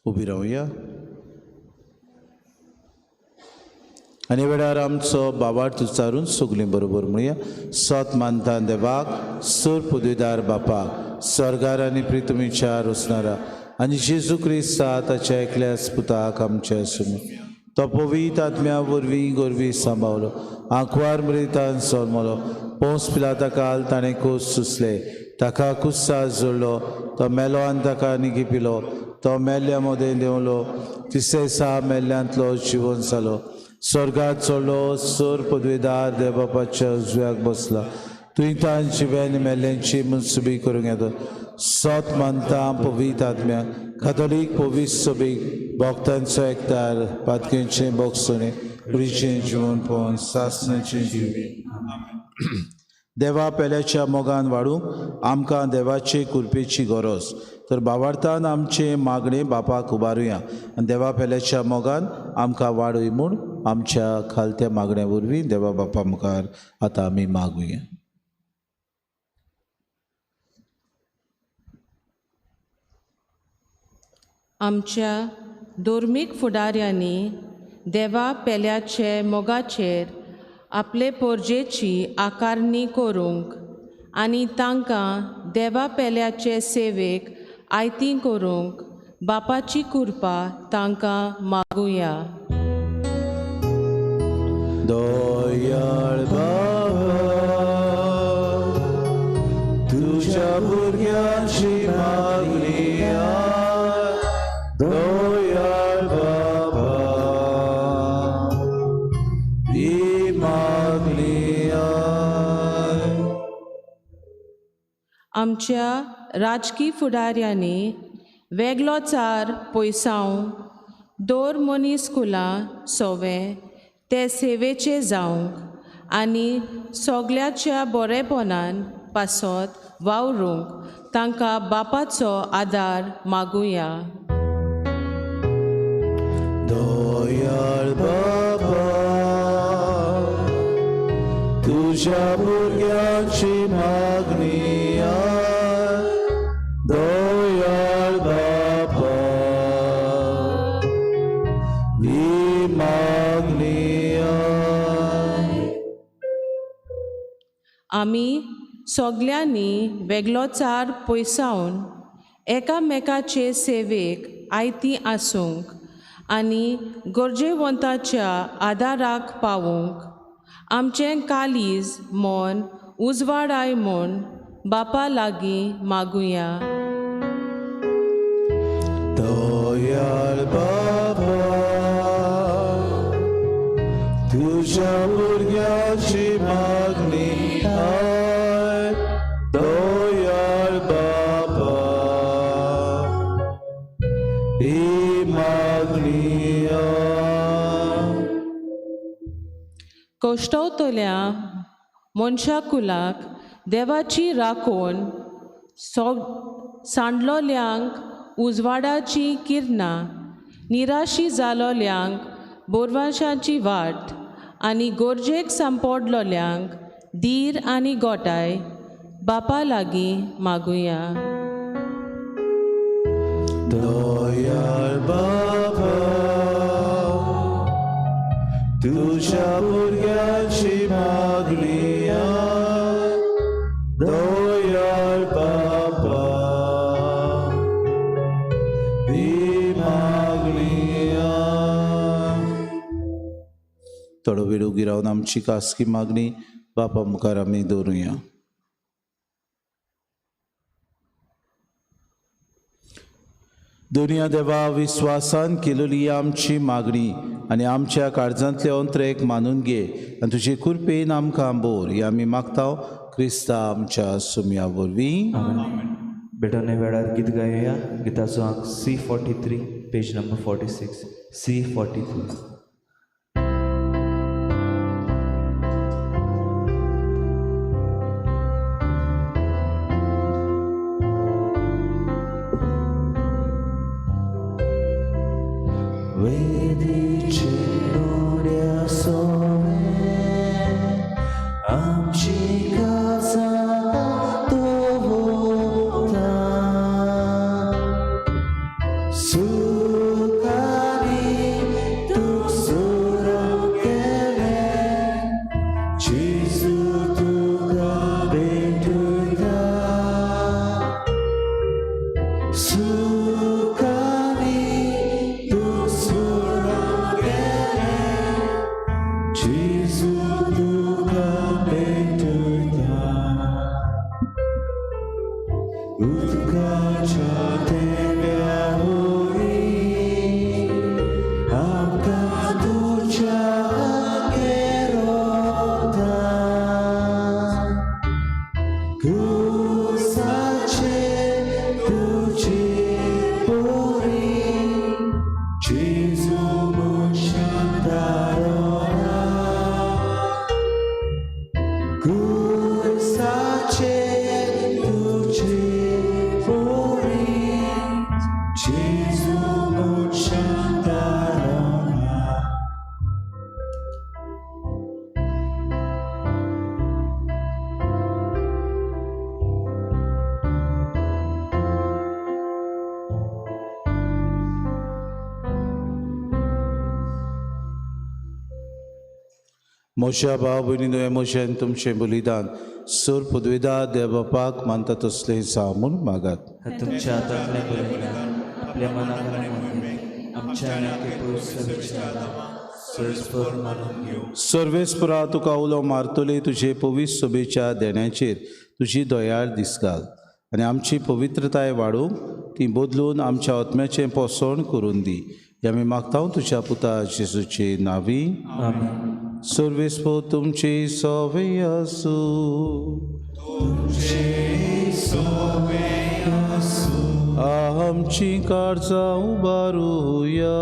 उबी रावया आनी वेळार आमचो बाबार्थ उच्चारून सगळीं बरोबर म्हणया. सत मानता देवाक, सर पदवीदार बापाक, स्वर्गार आनी प्रितमीच्या रोसणारा आनी जेजू क्रिस्ता ताच्या एकल्याच पुताक आमच्या सुमी, तो पवित्र आत्म्या वरवीं गोरवी सांबावलो, आंकवार मृतान सोलमलो, पोंस पिलाता काल ताणें कोस सुसले, ताका कुस्सास जोडलो, तो मेलो आनी ताका निगी पिलो, तो मेल्ल्या मदें देंवलो, तिसरे दिसा मेल्ल्यांतलो जिवन जालो, स्वर्गात चडलो, सर पदवीदार देवबापाच्या उजव्याक बसला, तुवें तांची जिव्यान मेल्ल्यांची मनसुबी करूंक येता. सत मानता पवित्र आत्म्या, कातोलीक पवित्र सभेक, भक्तांचो एकतार, पातकेंचें बोगसणें, कुडीचें जिवनपण, सासणाचें जिवीत. देवा पेल्याच्या मोगान वाडूंक आमकां देवाचे कृपेची गरज. तर बावार्थान आमचें मागणें बापाक उबारुया आनी देवा पेल्याच्या मोगान आमकां वाडय म्हूण आमच्या खालत्या मागण्या वरवीं देवा बापा मुखार आतां आमी मागुया. आमच्या धर्मीक फुडाऱ्यांनी देवा पेल्याचे मोगाचेर आपले पोरजेची आकारणी करूंक आनी तांकां देवा पेल्याचे सेवेक आयती करूंक बापाची कृपा तांकां मागुया. दयाळ बाबा तुझ्या भुरग्यांची मागणी आय. दयाळ बाबा ही मागणी आय. आमच्या राजकी फुडाऱ्यांनी वेगळोचार पयसाव दर मनीस कुलां सोवे ते सेवेचे जावंक आनी सगळ्याच्या बरेपणान पासत वावरूंक तांकां बापाचो आदार मागुया. दयाळ बाबा तुझ्या भुरग्यांची मागणी आय. दयाळ बाबा ही मागणी आय. आमी सगल्यांनी वेगळोचार पयसावन एकामेकाचे सेवेक आयती आसूंक आनी गरजेवंताच्या आदाराक पावूंक आमचें काळीज मन उजवाडाय म्हूण बापा लागीं मागुया. दयाळ बाबा तुझ्या भुरग्यांची मागणी आय. दयाळ बाबा ही मागणी आय. कश्टवतल्या मनशा कुलाक देवाची राखण सांडलोल्यांक उजवाडाची किरणां निराशी जालोल्यांक बोरवांशाची वाट आनी गरजेक सांपडलोल्यांक धीर आनी गोटाय बापा लागीं मागुया. दयाळ बाबा तुझ्या भुरग्यांची मागणी आय. दयाळ बाबा ही मागणी आय. थोडो वेळ उगी रावन आमची खासगी मागणी बापा मुखार आमी दवरुया. दुनिया देवा विस्वासान केलेली आमची मागणी आनी आमच्या काळजांतले अंतरेक मानून घे आनी तुजे कृपेन आमकां बोर ही आमी मागता क्रिस्ता आमच्या सुम्या वरवीं. बेटोने वेळार गीत गायोया. गिताचो आंक C43 page number 46. C43. म्हज्या भाव भयणीनो हें म्हजें तुमचें बलिदान सोर पदवेदा देव बापाक मानता तसलें जावं म्हूण मागात. तुमच्या हातांतलें बलिदान आपल्या मनाक आमच्या सर्वेस्परा तुका उलो मारतले तुजे पवित्र सभेच्या देण्याचेर तुजी दयाळ दिसकाल आनी आमची पवित्रताय वाडोवंक ती बदलून आमच्या आत्म्याचें पोसण करून दी. हें आमी मागता तुज्या पुता जेजूचे नांवी. सर्वेस्पर तुमचे सोवे आसूं. आमची काळजां उबारुया.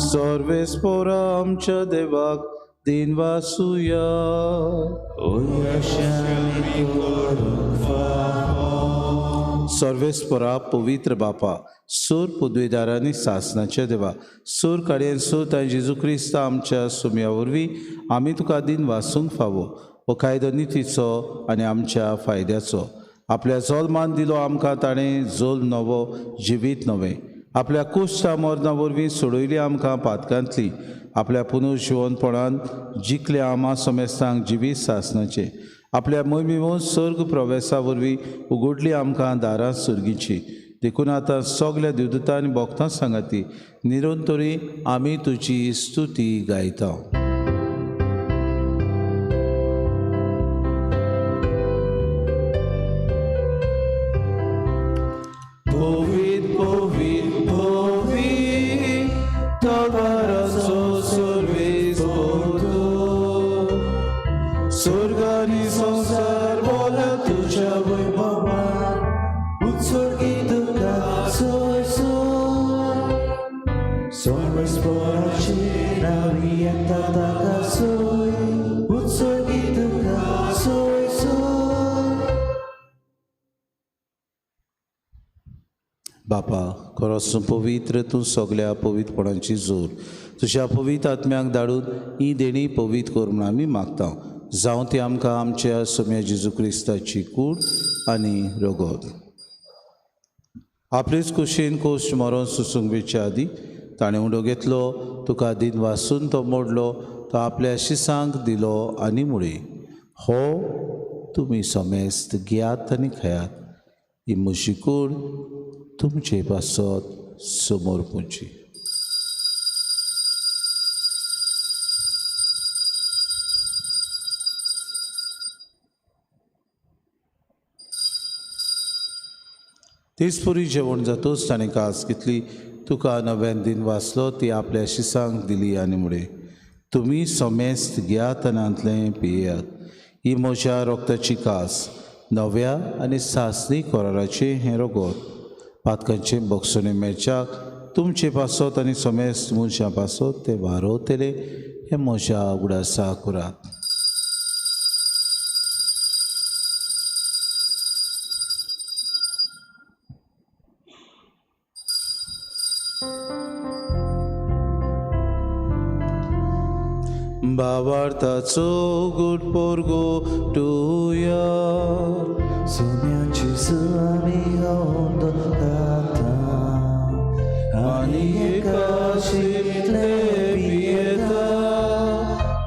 सर्वेस्परा आमच्या देवाक दिन वासुया. सर्वेस्परा पवित्र बापा सूर पदवेदारांनी सासनाच्या देवा सूर काडयेन सूर तांणी जेजू क्रिस्त आमच्या सुम्या वरवीं आमी तुका दिन वासूंक फावो हो कायदो नितीचो आनी आमच्या फायद्याचो. आपल्या जोलमान दिलो आमकां ताणें जोल नवो जिवीत नवें. आपल्या कुश्टा मरणा वरवीं सोडयली आमकां पातकांतली. आपल्या पुनर्जिवनपणान जिखले आमा समेस्तांक जिवीत सासनाचें. आपल्या मोहिमेवन सर्ग प्रवेसा वरवीं उगडली आमकां दारां सर्गीची. देखून आतां सगल्या देवदूतां आनी भक्तां सांगाती निरंतरी आमी तुजी स्तुती गायता. पवित्र पवित्र पवित्र तलवाराचो सर्वेस्पर स्वर्ग आनी संवसार बोला तुज्या वैभवान उत्सर्गी तुका सोय सोय सर्वेस्पराचे नांवी येता ताका सोय उत्सर्गी तुका सोय सोय. बापा खरोच पवित्र तूं सगल्या पवित्रपणाची जोर तुज्या पवित्र आत्म्याक धाडून ही देणी पवित्र कर म्हूण आमी मागता. जावं ती आमकां आमच्या सोम्या जेजू क्रिस्ताची कूड आनी रगत. आपलेच कुशीन कोश मरोन सुसूंक वेच्या आदीं ताणें उंडो घेतलो, तुका दिन वासून तो मोडलो, तो आपल्या शिसांक दिलो आनी म्हळें, हो तुमी समेस्त घेयात आनी खायात, ही म्हजी कूड तुमचे पासत समोर पुची. तेच पुरी जेवण जातोच ताणें कास घेतली, तुका नव्यान दिन वाचलो, ती आपल्या शिसांक दिली आनी म्हळें, तुमी समेस्त घेयात आनी पियेयात, ही म्हज्या रोगताची कास नव्या आनी सासणी कराराचें हें रगत पातकांचें बक्षणें मेळच्याक तुमचे पासत आनी समेस्त मनशां पासत तें वारोवतले हें म्हज्या उगडासा करात. भावार्थाचो गुड पोरगो टुया सुम्याची सुआमी दाता आनी एकाशितले पियेता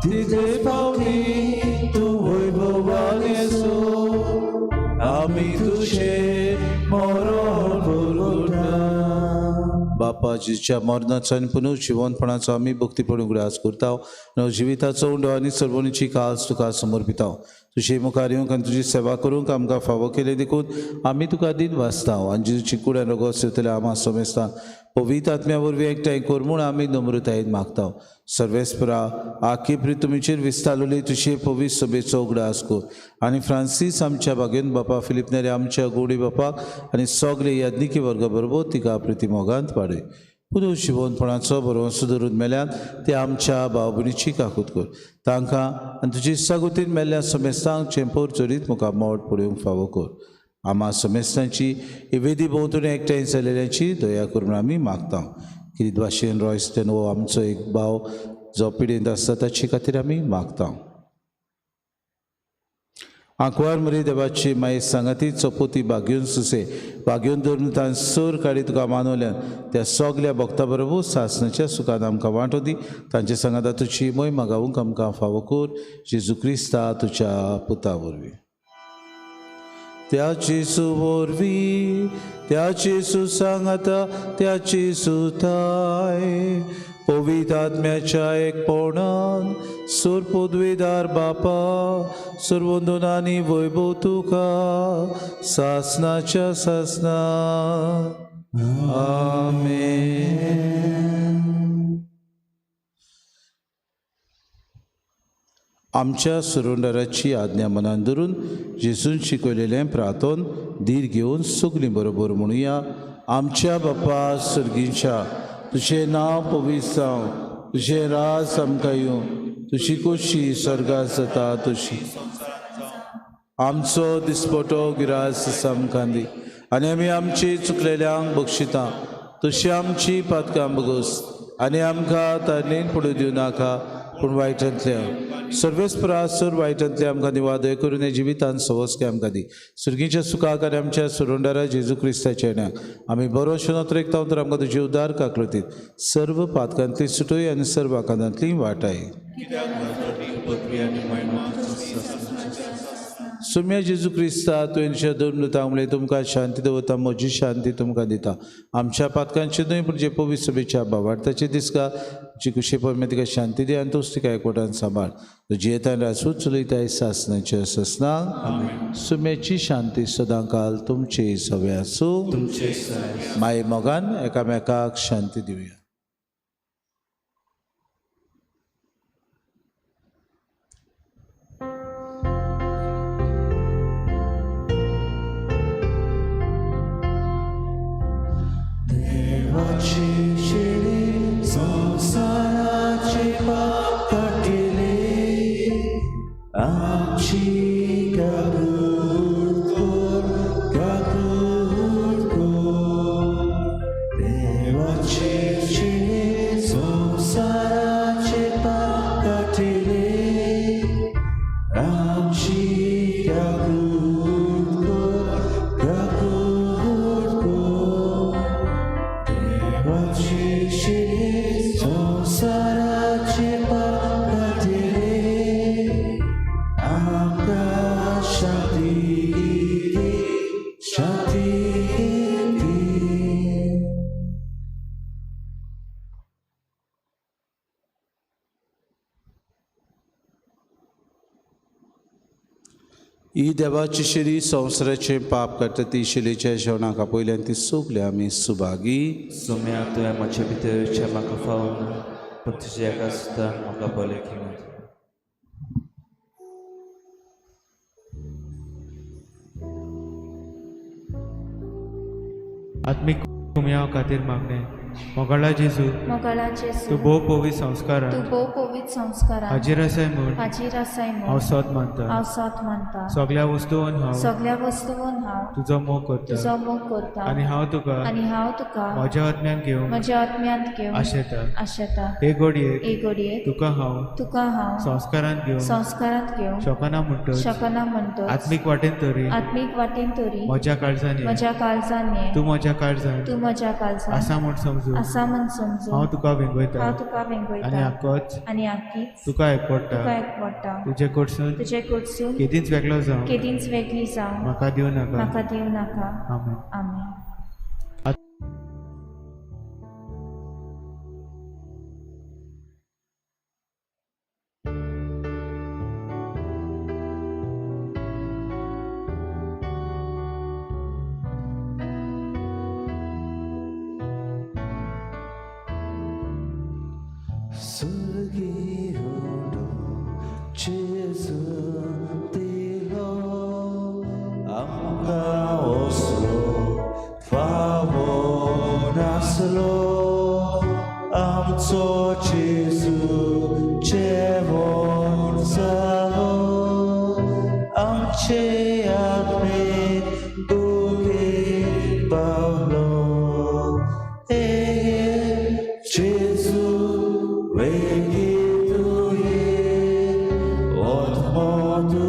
तितले फावटी तूं वैभवान येसो आमी तुजें मरण पुरवता. बापा जिच्या मरणाचो आनी पुनर्जिवनपणाचो आमी भक्तीपण उगडास करता, जिविताचो उंडो आनी सर्वणीची कास तुका समर्पिता. तुजे मुखार येवंक आनी तुजी सेवा करूंक आमकां फावो केलें देखून आमी तुका दिन वाचता. आनी जेजूची कूड आनी रगत सेवतले आमा समेस्तां पवित्र आत्म्या वरवीं एकठांय कर म्हूण आमी नम्रतायेन मागता. सर्वेस्परा आखी प्रितुमीचेर विस्तारलेली तुजे पवित्र सभेचो उगडास कर आनी फ्रांसीस आमच्या भागेन बापा फिलीप नेरी आमच्या गोडी बापाक आनी सगळे याज्ञिकी वर्गा बरोबर तिका प्रितीमोगांत वाडय. पुनर्जिवनपणाचो भरवंसो धरून मेल्यान ते आमच्या भाव भयणीची काकूत कर, तांकां आनी तुजी इत्सागतीन मेल्ल्या समेस्तांक चेंपोर चडीत मुखार मोड पळोवंक फावो कर. आमा समेस्तांची ही वेदी भोंवतणी एकठांय जाल्ल्याची दया करून आमी मागता. किरीत भाशेन रॉयस्टन हो आमचो एक भाव जो पिडेंत आसता ताचे खातीर आमी मागता. आंकवार मरी देवाची माई सांगाती चपोती बागेवन सुसे बागेवन धरून तान सूर काडी तुका मानवल्यान त्या सगल्या भक्ता बरोबर सासणाच्या सुखान आमकां वांटो दी. तांचे सांगाता तुजी मोहिमा गावूंक आमकां फावो कर जेजू क्रिस्ता तुज्या पुता वरवीं. त्या जेजू वरवीं, त्या जेजू सांगाता, त्या जेजू ताय पवित्र आत्म्याच्या एकपणान सूर पदवीदार बापा सुरवंदून आनी वैभव तुका सासनाच्या सासना. आमेन. आमच्या सुरुंडराची आज्ञा मनान धरून जेजून शिकयलेलें प्रार्थन धीर घेवन सगळीं बरोबर म्हणुया. आमच्या बापा सर्गीच्या, तुजें नांव पवित्र जावं, तुजें राज आमकां येवं, तुजी खोशी स्वर्गात जाता तशी. आमचो दिसपटो गिरास आमकां दी आनी आमी आमची चुकलेल्यांक बक्षिता तशी आमची पातकां बगोस आनी आमकां तारणेन पडूं दिवं नाका पूण वायटांतल्या सर्वेस्परा सर वायटांतले आमकां निवादय करून जिवितान सवस्के आमकां दी. सुर्गीच्या सुखाक आनी आमच्या सुरुंडारा जेजू क्रिस्ताच्या येण्याक आमी बरो शनोत्र एकता तर आमकां तुजी उदार काकलतीत सर्व पातकांतली सुटय आनी सर्व आकांतांतली वाटाय. सुम्या जेजू क्रिस्ता तुवें दोन म्हणलें तुमकां शांती दवरता, म्हजी शांती तुमकां दिता. आमच्या पातकांचे न्हय पूण जे पवित्र सभेच्या बाबार्थाचे दिसका जी कुशे परमे तिका शांती दी आनी तोच तिका एकवटान सांबाळ. जियेतान रासूच चलयताय सासनाच्या ससनाक. सुम्याची शांती सदांकाल तुमचे सवे आसूं. तुमचे माय मोगान एकामेकाक शांती दिवया. संसाराचे पाप काडटिले आमची काकूट कर, काकूट कर. देवाची शिडी संसाराचे पाप काडटिले आमची काकूट कर, काकूट कर. देवाची शिडी संसाराचे पाप काडटिले आमकां शांती दी, शांती दी. ही देवाची शिरी संवसाराचें पाप काडटा ती शिलेच्या जेवणाक आपयल्यान ती सगळी आमी सुभागी. सोम्या तुवें म्हजे भितर येवचें म्हाका फावना पूण तुज्या एका सुद्दां म्हाका बरें किंवा. आत्मीक कुमयाव खातीर मागणें. मोगाळा जेजू, मोगाळा जेजू, तूं भोव पवित्र संस्कारान तूं भोव पवित्र संस्कारान हाजीर आसाय म्हूण हाजीर आसाय म्हूण हांव सोद मानता. हांव सोद मानता. सगल्या वस्तून हांव सगल्या वस्तून हांव तुजो मोग करता तुजो मोग करता आनी हांव तुका आनी हांव तुका म्हज्या आत्म्यान घेवन म्हज्या आत्म्यांत घेवन आशेता. आशेता. हे घडयेक हे घडयेक तुका हांव तुका हांव संस्कारांत घेवन संस्कारांत घेवन शकना म्हणटच शकना म्हणटच आत्मीक वाटेन तरी आत्मीक वाटेन तरी म्हज्या काळजान ये. म्हज्या काळजान ये. तूं म्हज्या काळजान तूं म्हज्या काळजान आसा म्हूण समजून आसा म्हूण समजून हांव तुका वेंगयता हांव तुका वेंगयता आनी आकोच आनी आकीच तुका एकवडटा तुका एकवडटा. तुजे कडसून तुजे कडसून केदींच वेगळो जावं केदींच वेगळी जावं म्हाका दिवं नाका. म्हाका दिवं नाका. आमेन. आमेन. Gesù, vedi tu e otmo tu.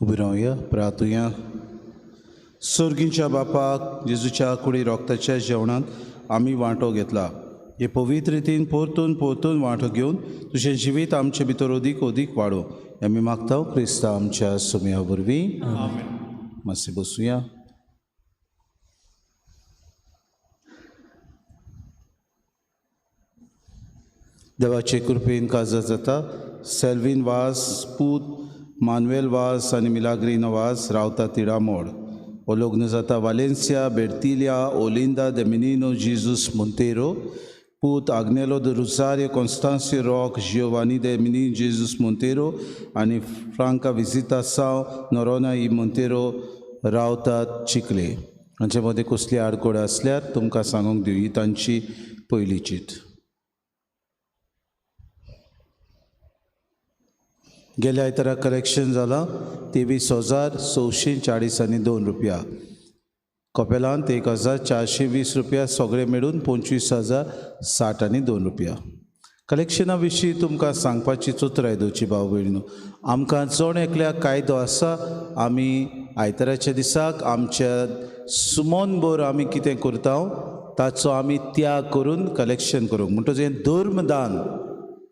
उबी रावया प्रार्थुया. सर्गींच्या बापाक जेजूच्या कुडी रोगताच्या जेवणांत आमी वांटो घेतला. हे पवित्र रितीन परतून परतून वांटो घेवन तुजें जिवीत आमचे भितर अदीक अदीक वाडो आमी मागता क्रिस्ता आमच्या सुमया वरवीं. मातशें बसुया. देवाचे कृपेन काजार जाता सेल्वीन वास पूत मानुएल वास आनी मिलाग्रीनो वास रावता तिडामोड. ओ लग्न जाता वालेन्सिया बेर्तिलिया ओलिंदा the मिनिनो जीजूस मोंतेरो पूत Agnelo the Rosario Constancio rock Giovanni the Minino Jesus Monteiro आनी फ्रांका विजिता साव नोरोना ई मोंतेरो रावतात चिखले. हांचे मदें कसली आडखळ आसल्यार तुमकां सांगूंक दिवं. ही तांची पयली चीट. गेल्या आयतारा कलेक्शन जालां 23,642 रुपया. कपेलांत 1,420 रुपया सगळे मेळून 25,062 रुपया. कलेक्शना विशीं तुमकां सांगपाची चतुराय दवरची भाव भयणीनो. आमकां जण एकल्याक कायदो आसा. आमी आयताराच्या दिसाक आमच्या सुमोन भर आमी कितें करता ताचो आमी त्याग करून कलेक्शन करूंक. म्हणटच हें धर्मदान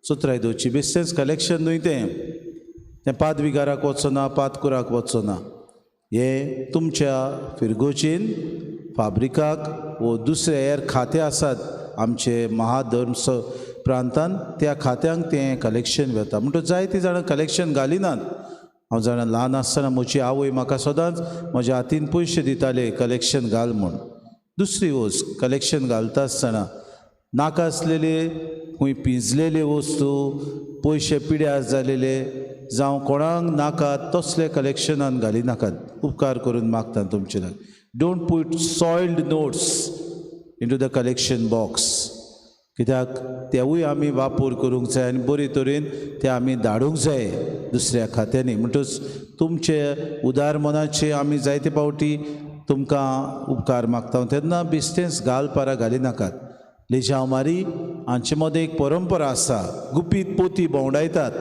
चतुराय दवरची. बेश्टेंच कलेक्शन न्हय तें. तें पादविगाराक वचना, पादकुराक वचना. हें तुमच्या फिरगोजीन फाब्रिकाक वो दुसरे हेर खातें आसात आमचे महाधर्म प्रांतान त्या खात्यांक तें कलेक्शन वता. म्हणटच जायतीं जाणां कलेक्शन घालिनात. हांव जाणां ल्हान आसतना म्हजी आवय म्हाका सदांच म्हज्या हातीन पयशे दिताले कलेक्शन घाल म्हूण. दुसरी वस्त कलेक्शन घालता आसतना नाका आसलेले खंय पिंजलेले वस्तू, पयशे पिड्यार जालेले जावं कोणाक नाका तसले कलेक्शनान घाली नाकात. उपकार करून मागता तुमचे लागीं. Don't put soiled notes into the collection box. कित्याक तेवूय आमी वापर करूंक जाय आनी बरे तरेन ते आमी धाडूंक जाय दुसऱ्या खात्यांनी. म्हणटच तुमचे उदार मनाचे आमी जायते फावटी तुमकां उपकार मागता तेन्ना बेश्टेंच घाल पारा घाली नाकात. लेजांव मारी हांचे मदें एक परंपरा आसा, गुपीत पोती भोंवडायतात.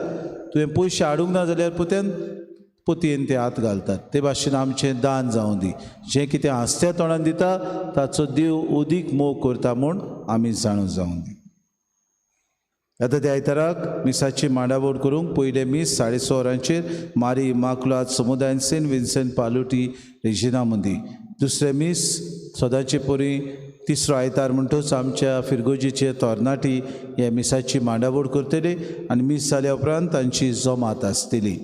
तुवें पयशे हाडूंक ना जाल्यार पोत्यान पोतयेन ते हात घालतात. ते भाशेन आमचें दान जावं दी. जें कितें हांसत्या तोंडान दिता ताचो देव अदीक मोग करता म्हूण आमी जाणून जावं दी. आतां त्या आयताराक मिसाची मांडावळ करूंक पयलें मीस 6:30 वरांचेर मारी इमाकुलाद समुदायन सेंट विन्सेंट पालुटी रेजिना मंदी. दुसरें मीस सदांचे परी तिसरो आयतार म्हणटच आमच्या फिरगोजीचे तरणाटी हे मिसाची मांडावळ करतले आनी मीस जाल्या उपरांत तांची जमात आसतली.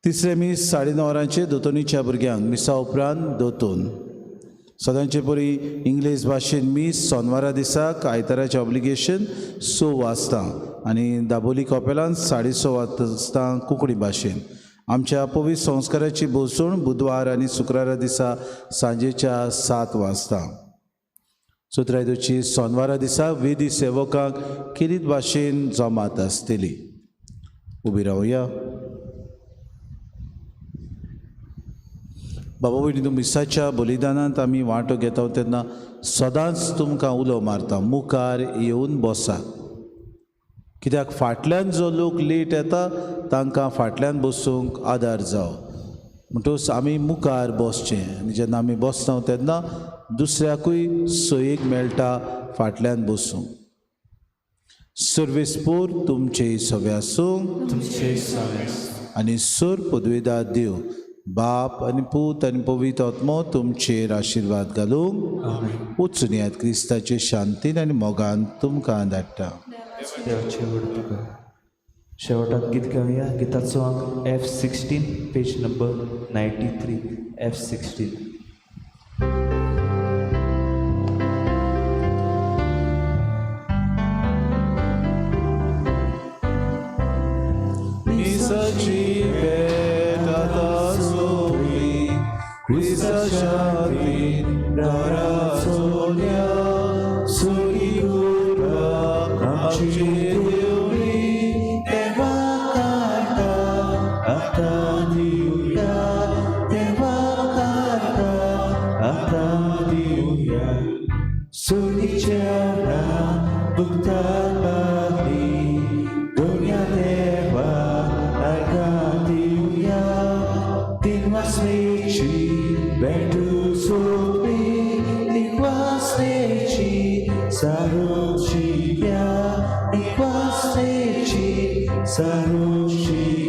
तिसरें मीस 9:30 वरांचेर दोतोनीच्या भुरग्यांक मिसा उपरांत दोतोन. सदांचे परी इंग्लीश भाशेन मीस सोनवारा दिसाक आयताराचें ऑब्लिगेशन 6 वाजता आनी दाबोली कॉपेलान 6:30 वाजता कोंकणी भाशेन. आमच्या पवित्र संस्काराची भोसवण बुधवार आनी शुक्रारा दिसा सांजेच्या 7 वाजता. चौथरायदोची सोनवारा दिसा वेदी सेवकांक खेरीत भाशेन जमात आसतली. उबी रावया. बाबा भयणी, मिसाच्या बलिदानांत आमी वांटो घेता तेन्ना सदांच तुमकां उलो मारता, मुखार येवन बसात. कित्याक फाटल्यान जो लोक लेट येता तांकां फाटल्यान बसूंक आदार जावं. म्हणटकच आमी मुखार बसचें आनी जेन्ना आमी बसता तेन्ना दुसऱ्याकूय सोयीक मेळटा फाटल्यान बसूंक. सर्वेस्पोर तुमचे सवे आसूं आनी सर पदवेदार देव बाप आनी पूत आनी पवित्र आत्मो तुमचेर आशिर्वाद घालूंक. वचून याद क्रिस्ताचे शांतीन आनी मोगान तुमकां धाडटा. शेवटाक गीत गावया. गिताचो अंक F16 page number 93. F16. मिसाची भेट आतां सोंपली, क्रिस्ता शांतीन दारां सोडया, सुखी उरपा आमची देवणी देवा काडटा आतां दिवया, देवा काडटा आतां दिवया. सुखीच्या भुगतात बाबी दुनिया देवा आतां दिवया, तीन वासनेची भेटू सोंपली, तीन वासनेची सारूची या, तीन वासनेची सारूची.